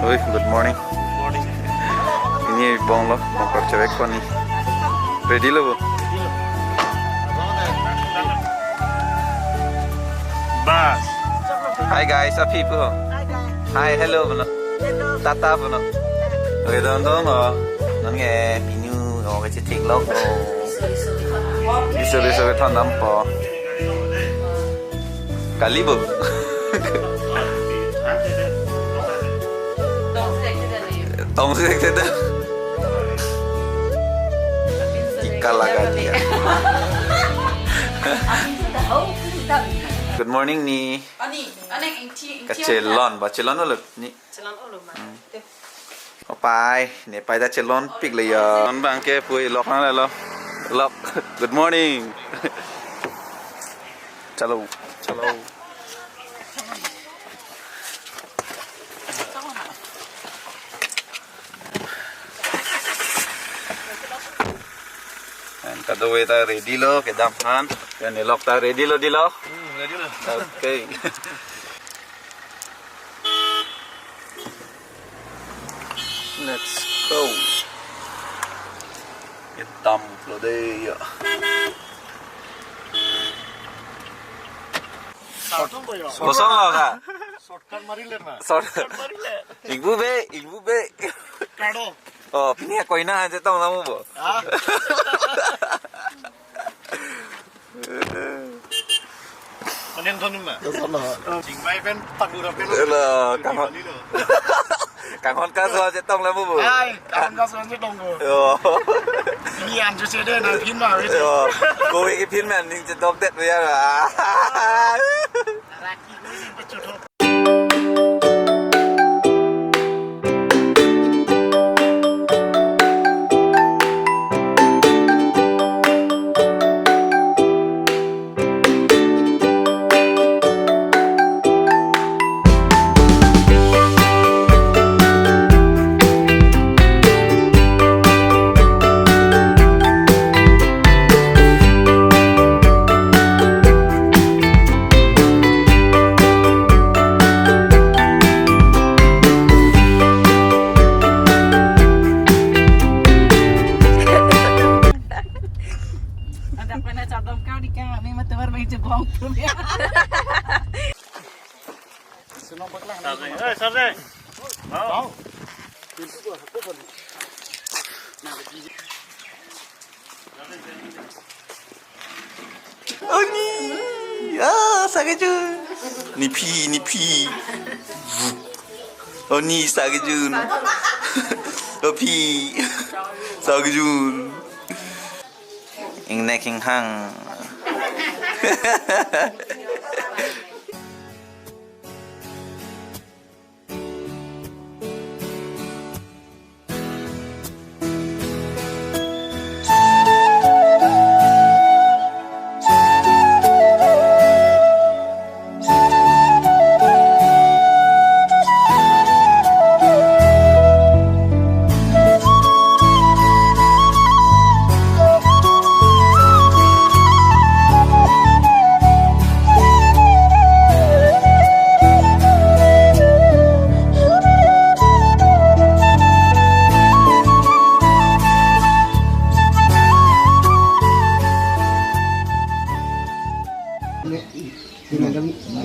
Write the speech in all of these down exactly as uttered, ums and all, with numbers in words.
Oi, good morning. Morning. Pini bong lo, bong kar cewek ko ni. Ready lo, bu? Bas. Hi guys, a people. Hi guys. Hi, hello, bono. Hello. Tata, bono. Okay, don don, oh. Non nge, pinu, oh, kachethik lo, oh. Biso, biso, ke thon dampo. Kali, bu. Tongsi ekte da. Ika laga dia. Good morning ni. Ani, ani, ingti, ingti. Kachelon, ba chelon ulo ni. Chelon ulo ma. Hmm. Opai, ne pai ta chelon pik le ya. Non bang ke pui lok na lo. Lok. Good morning. Chalo, chalo. And kadokave ta ready lo, kedam aphan. Then ilok ta ready lo, di lo. Hmm, ready lo. Okay. Let's go. Kedam lo de ya. Kosong lo ka? Shortcut marile na. Short. Ingbu be, ingbu be. Kado. Oh, pini akoina aja tong namu bo. Ah. Manin thonum na. Kosong lo. Jingbai pen pagura pen. Elo, kanghon. Kanghon kaso aja tong namu bo. Ai, kanghon kaso aja tong bo. Yo. Ini anju sede na phin ma. Yo. Kowe ke phin ma ning chedok det ya. Raki kowe ning pechuthok. Ada pernah cabang kau di kami mata baru main cebong tu dia. Sarjeng, eh, Sarjeng. Mau. Oni, ah, sakejun. Ni phi, ni phi. Oni sakejun. O phi. Sakejun. Ingnek inghang.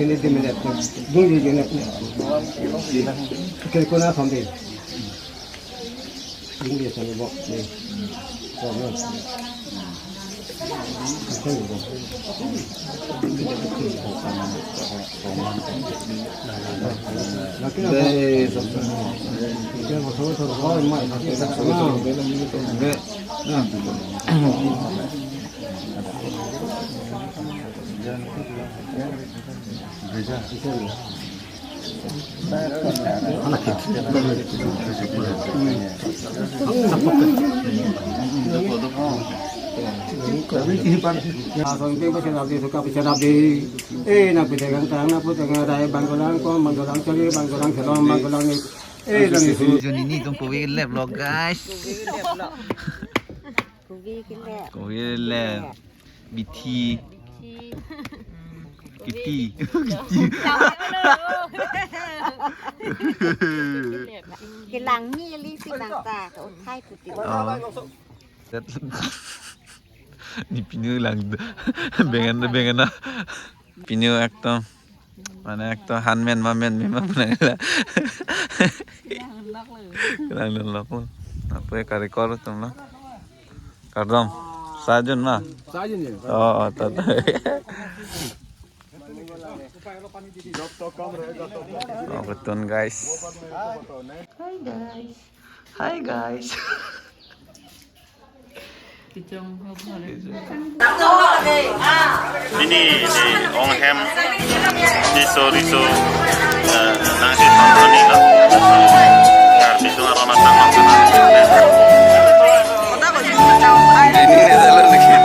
Kene, kene, kene, kene, kene, kene, kene, kene, kene, kene, kene, kene, Eh, nang pedagang terang, nang pedagang rai, banggolang kong, banggolang chari, banggolang selong, banggolang ni. Eh, nang isu. Joni ni tum kowe lep lo, guys. Kowe ke lep. Kowe lep. Bithi. Bithi. Kiti. Kiti. Kiti. Kelang ni li si nang ta, uthai puti. Oh. Ni pinu lang bengan bengan na. Pinu ekdom. Mane ekdom hanmen mamen mima puna la. Kelang lok lo. Apa ya karikor tum lo. Kardom. Sajun ma. Sajun ya. Oh, oh, ta, ta. Oh, betul guys. Hi guys. Hi guys. Ini di Onghem Riso Riso, eh, nang si tonton ni lo. Karbi Sung apa matang matang. Ini dia jalan lagi.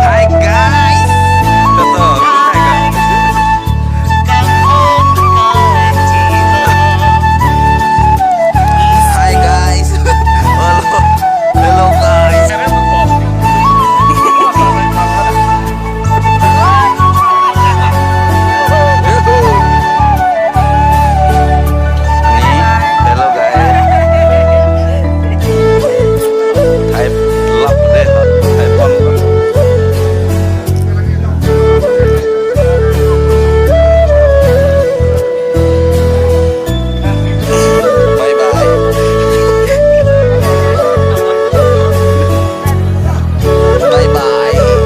Hi guys. Toto, hi guys. Hi guys. Hello. Hello guys. Hello guys. Hype lap deh, hype on. Bye bye. Bye bye.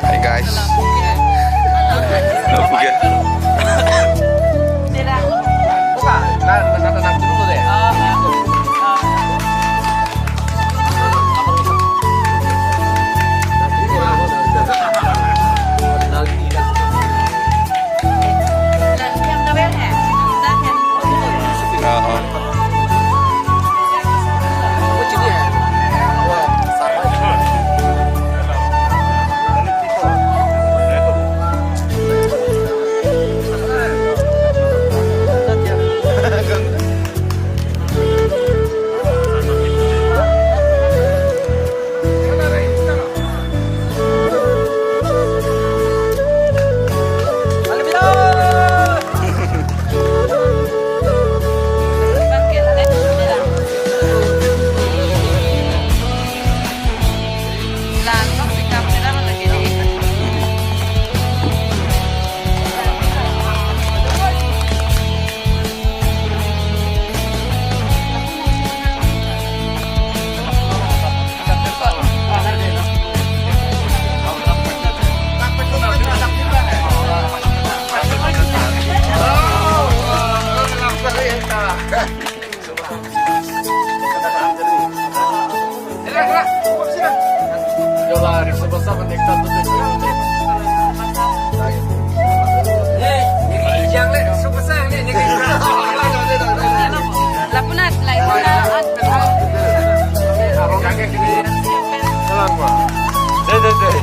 Hi guys. Oke. Lapunat, lapunat. Dei, dei, dei.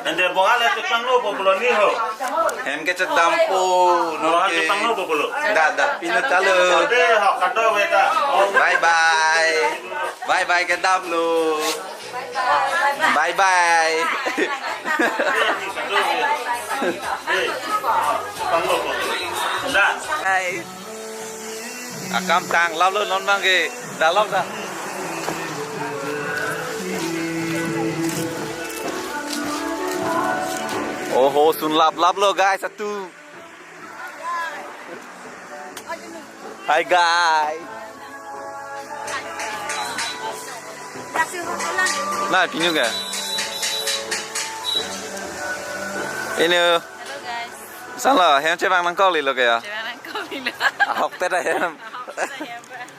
Ante bong ale chepanglo po pulo ni ho. Hem kechedampo, non. Bong ale ke chepanglo po pulo. Da, da, pinu talo. Ante ho kado weta. Bye bye. Bye bye kedamlo. Bye bye. Chepanglo po. Da. Bye. Akam tanglaplo non abang ke, dalok da. Oho, sunlaplaplo guys, atu. Hi guys. Nah, pinu ke? Ini. Hello guys. Sanlo, hem chevang nangkok lilo ke ya? Chevang nangkok lilo. Ahok tet ahem. Ahok tet ahem.